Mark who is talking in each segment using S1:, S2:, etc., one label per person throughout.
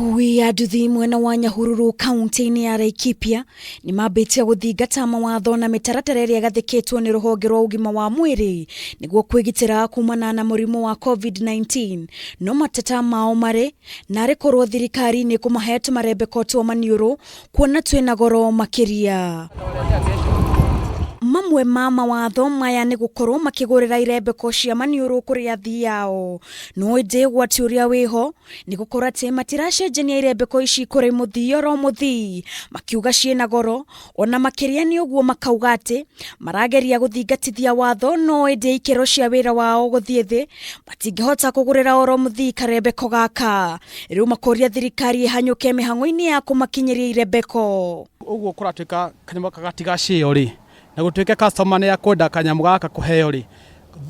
S1: Akui a nduthi mwena wa Nyahururu kaunti-inĩ ya Laikipia nĩ mambĩtie gũthingata mawatho na mĩtaratara ĩrĩa ĩgathĩkĩtwo nĩ rũhonge rwa ũgima wa mwĩrĩ nĩguo kwĩgitĩra kumana na mũrimũ wa COVID-19. No mateta mao marĩ narĩ korwo thirikari nĩ ĩkũmahe tũmarembeko twa maniũrũ kuona twĩna goro makĩria. Mamwe ma mawatho maya nĩ gũkorwo makĩgũrĩra irembeko cia maniũrũ kũrĩ athii ao. No ĩndĩ ũgwati ũrĩa wĩho nĩ gũkorwo atĩ matiracenjania irembeko ici kũrĩ mũthii oro mũthii, makiuga ciĩna goro. Ona makĩria nĩ ũguo makauga atĩ marageria gũthingatithia watho, no ĩndĩ ikĩro cia wĩra wao gũthiĩ thĩ matingĩhota kũgũrĩra oro mũthii karembeko gaka. Rĩu makoria thirikari ĩhanyũke mĩhang'o-inĩ ya kũmakinyĩria irembeko.
S2: Ũguo kũratuĩka kanyamũ gaka gatigacĩo rĩ, na gũtuĩke customer nĩ akwenda kanyamũ gaka kũheo rĩ,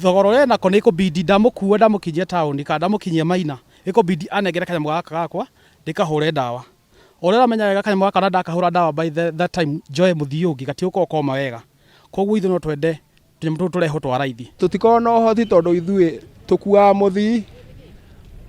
S2: thogora ũrĩa enako nĩ ĩkũbidi ndamũkua ndamũkinyia taũni kana ndamũkinyia Maina, ĩkũbidi anengere kanyamũ gaka gakwa ndĩkahũre ndawa. O ũrĩa ũramenya wega kanyamũ gaka na ndakahũra ndawa by that time njoe mũthii ũngĩ gatigũkorwo koma wega. Koguo ithuĩ no twende tũnyamũ tũtũ tũrehwo twa raithi.
S3: Tũtikoragwo na ũhoti tondũ ithuĩ tũkuaga mũthii,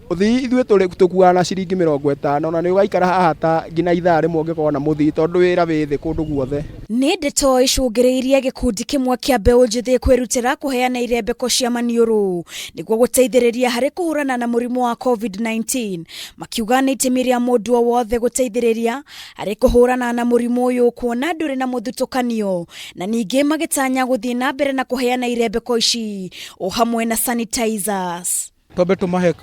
S3: mũthii ithuĩ tũkuaga na ciringi 50 na nĩ ũgaikara haha ta nginya ithaa rĩmwe ũngĩkona mũthii tondũ wĩra wĩ thĩ kũndũ guothe.
S1: Nĩ ndeto icũngĩrĩirie gĩkundi kĩmwe kĩa mbeũ njĩthĩ kwĩrutĩra kũheana irembeko cia maniũrũ nĩguo gũteithĩrĩria harĩ kũhũrana na mũrimũ wa COVID-19, makiuga nĩ itemi rĩa mũndũ o wothe gũteithĩrĩria harĩ kũhũrana na mũrimũ ũyũ kuona ndũrĩ na mũthutũkanio, na ningĩ magĩtanya gũthiĩ na mbere na kũheana irembeko ici o hamwe na sanitizers.
S2: Twambe tũmahe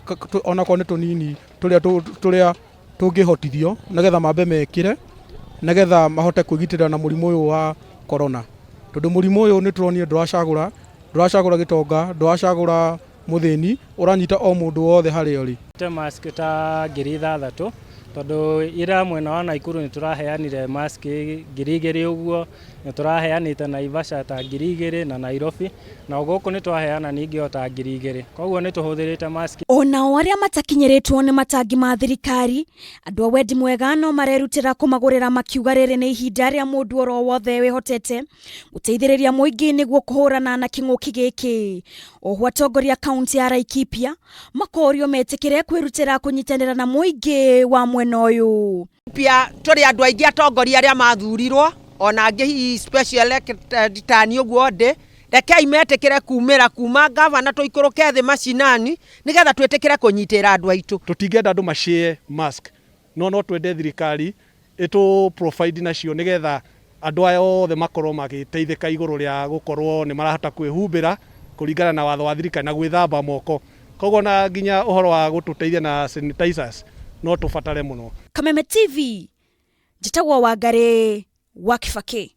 S2: onakorwo nĩ tũnini tũrĩa tũrĩa tũngĩhotithio nĩgetha mambe mekĩre nĩgetha mahote kwĩgitĩra na mũrimũ ũyũ wa corona, tondũ mũrimũ ũyũ nĩ tũronire ndũracagũra, ndũracagũra gĩtonga, ndũracagũra mũthĩni, ũranyita o mũndũ wothe harĩa ũrĩ.
S4: Mask ta 6,000, tondũ ira mwena wa Naikuru nĩ tũraheanire mask 2,000 ũguo, nĩ tũraheanĩte Naivasha ta 2,000 na Nairobi, na gũkũ nĩ twaheana ningĩ o ta 2,000, koguo nĩ tũhũthĩrĩte mask.
S1: Onao arĩa matakinyĩrĩtwo nĩ matangi ma thirikari, andũ a wendi mwega no marerutĩra kũmagũrĩra, makiuga rĩrĩ nĩ ihinda rĩa mũndũ oro wothe wĩhotete gũteithĩrĩria mũingĩ nĩguo kũhũrana na kĩng'ũki gĩkĩ. Oho atongoria kaunti ya Laikipia makorio metĩkĩre kwĩrutĩra kũnyitanĩra na mũingĩ wa mwena ũyũ.
S5: Pia tũrĩ andũ aingĩ atongoria arĩa mathurirwo ona angĩ hihi special elected tani ũguo ndĩ, rekei metĩkĩre kumĩra kuma gavana tũikũrũke thĩ macinani nĩgetha twĩtĩkĩre kũnyitĩra andũ aitũ.
S2: Tũtingĩenda andũ macĩe mask, no twende thirikari ĩtũ provide nacio nĩgetha andũ aya othe makorwo magĩteithĩka igũrũ rĩa gũkorwo nĩ marahota kwĩhumbĩra kũringana na watho wa thirikari na gwĩthamba moko. Koguo na nginya ũhoro wa gũtũteithia na sanitizers no tũbatare mũno.
S1: Kameme TV, njĩtagwo Wangarĩ wa Kibaki.